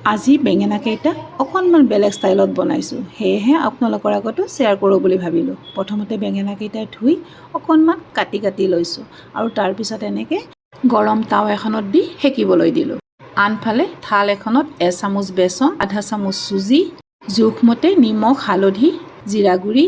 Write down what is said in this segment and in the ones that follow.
আজি বেঙেনাকেইটা অকণমান বেলেগ ষ্টাইলত বনাইছোঁ, সেয়েহে আপোনালোকৰ আগতো শ্বেয়াৰ কৰোঁ বুলি ভাবিলোঁ। প্ৰথমতে বেঙেনাকেইটা ধুই অকণমান কাটি কাটি লৈছোঁ আৰু তাৰপিছত এনেকৈ গৰম তাৱা এখনত দি সেকিবলৈ দিলোঁ। আনফালে থাল এখনত এচামুচ বেচন, আধা চামুচ চুজি, জোখমতে নিমখ, হালধি, জিৰা গুড়ি,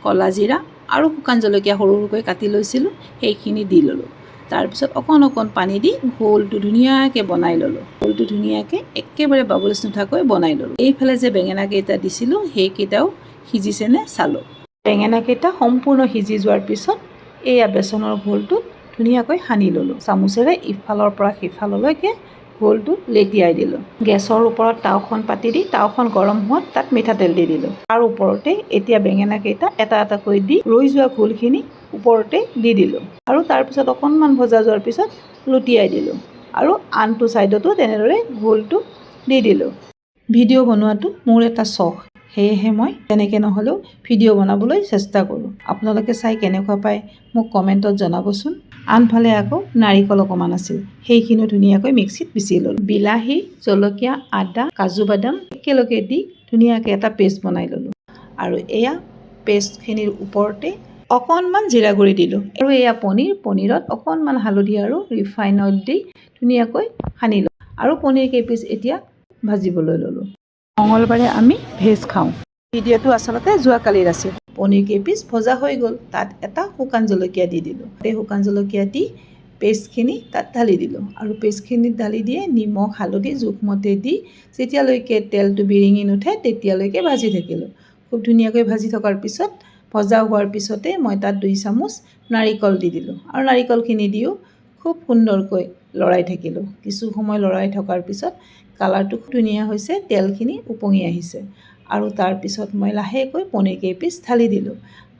ক'লা জিৰা আৰু শুকান জলকীয়া সৰু সৰুকৈ কাটি লৈছিলোঁ, সেইখিনি দি ল'লোঁ। তাৰপিছত অকণ অকণ পানী দি ঘোলটো ধুনীয়াকৈ বনাই ল'লোঁ। ঘোলটো ধুনীয়াকৈ একেবাৰে বাবলছ নুঠাকৈ বনাই ল'লোঁ। এইফালে যে বেঙেনাকেইটা দিছিলোঁ, সেইকেইটাও সিজিছেনে চালোঁ। বেঙেনাকেইটা সম্পূৰ্ণ সিজি যোৱাৰ পিছত এয়া বেচনৰ ঘোলটো ধুনীয়াকৈ সানি ল'লোঁ। চামুচেৰে ইফালৰ পৰা সিফাললৈকে ঘোলটো লেটিয়াই দিলোঁ। গেছৰ ওপৰত তাওখন পাতি দি তাওখন গৰম হোৱাত তাত মিঠাতেল দি দিলোঁ। তাৰ ওপৰতে এতিয়া বেঙেনাকেইটা এটা এটাকৈ দি ৰৈ যোৱা ঘোলখিনি ওপৰতে দি দিলোঁ আৰু তাৰপিছত অকণমান ভজা যোৱাৰ পিছত লুটিয়াই দিলোঁ আৰু আনটো ছাইডতো তেনেদৰে ঘোলটো দি দিলোঁ। ভিডিঅ' বনোৱাটো মোৰ এটা চখ, সেয়েহে মই তেনেকৈ নহ'লেও ভিডিঅ' বনাবলৈ চেষ্টা কৰোঁ। আপোনালোকে চাই কেনেকুৱা পায় মোক কমেণ্টত জনাবচোন। আনফালে আকৌ নাৰিকল অকণমান আছিল, সেইখিনিও ধুনীয়াকৈ মিক্সিত পিচি ল'লোঁ। বিলাহী, জলকীয়া, আদা, কাজু বাদাম একেলগে দি ধুনীয়াকৈ এটা পেষ্ট বনাই ল'লোঁ আৰু এয়া পেষ্টখিনিৰ ওপৰতে অকণমান জিৰা গুড়ি দিলোঁ। আৰু এয়া পনীৰ। পনীৰত অকণমান হালধি আৰু ৰিফাইন অইল দি ধুনীয়াকৈ সানি ল'লোঁ আৰু পনীৰ কেইপিচ এতিয়া ভাজিবলৈ ল'লোঁ। মঙলবাৰে আমি ভেজ খাওঁ। ভিডিঅ'টো আচলতে যোৱাকালিৰ আছিল। পনীৰ কেইপিচ ভজা হৈ গ'ল। তাত এটা শুকান জলকীয়া দি দিলোঁ। এই শুকান জলকীয়া দি পেষ্টখিনি তাত ঢালি দিলোঁ আৰু পেষ্টখিনিত ঢালি দিয়ে নিমখ, হালধি জোখমতে দি যেতিয়ালৈকে তেলটো বিৰিঙি নুঠে, তেতিয়ালৈকে ভাজি থাকিলোঁ। খুব ধুনীয়াকৈ ভাজি থকাৰ পিছত, ভজা হোৱাৰ পিছতে মই তাত 2 চামুচ নাৰিকল দি দিলোঁ আৰু নাৰিকলখিনি দিও খুব সুন্দৰকৈ লৰাই থাকিলোঁ। কিছু সময় লৰাই থকাৰ পিছত কালাৰটো খুব ধুনীয়া হৈছে, তেলখিনি ওপঙি আহিছে আৰু তাৰপিছত মই লাহেকৈ পনীৰ কেইপিচ ঢালি দিলোঁ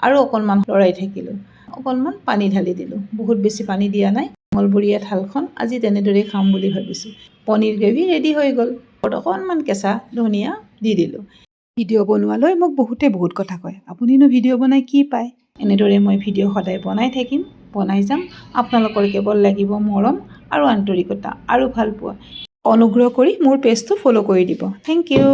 আৰু অকণমান লৰাই থাকিলোঁ। অকণমান পানী ঢালি দিলোঁ, বহুত বেছি পানী দিয়া নাই। মঙলবৰীয়া থালখন আজি তেনেদৰেই খাম বুলি ভাবিছোঁ। পনীৰ গ্ৰেভি ৰেডি হৈ গ'ল। ওপৰত অকণমান কেঁচা ধনিয়া দি দিলোঁ। ভিডিঅ' বনোৱালৈ মোক বহুতে বহুত কথা কয়, আপুনিনো ভিডিঅ' বনাই কি পায়? এনেদৰে মই ভিডিঅ' সদায় বনাই থাকিম, বনাই যাম। আপোনালোকৰ কেৱল লাগিব মৰম আৰু আন্তৰিকতা আৰু ভালপোৱা। অনুগ্ৰহ কৰি মোৰ পেজটো ফ'ল' কৰি দিব। Thank U.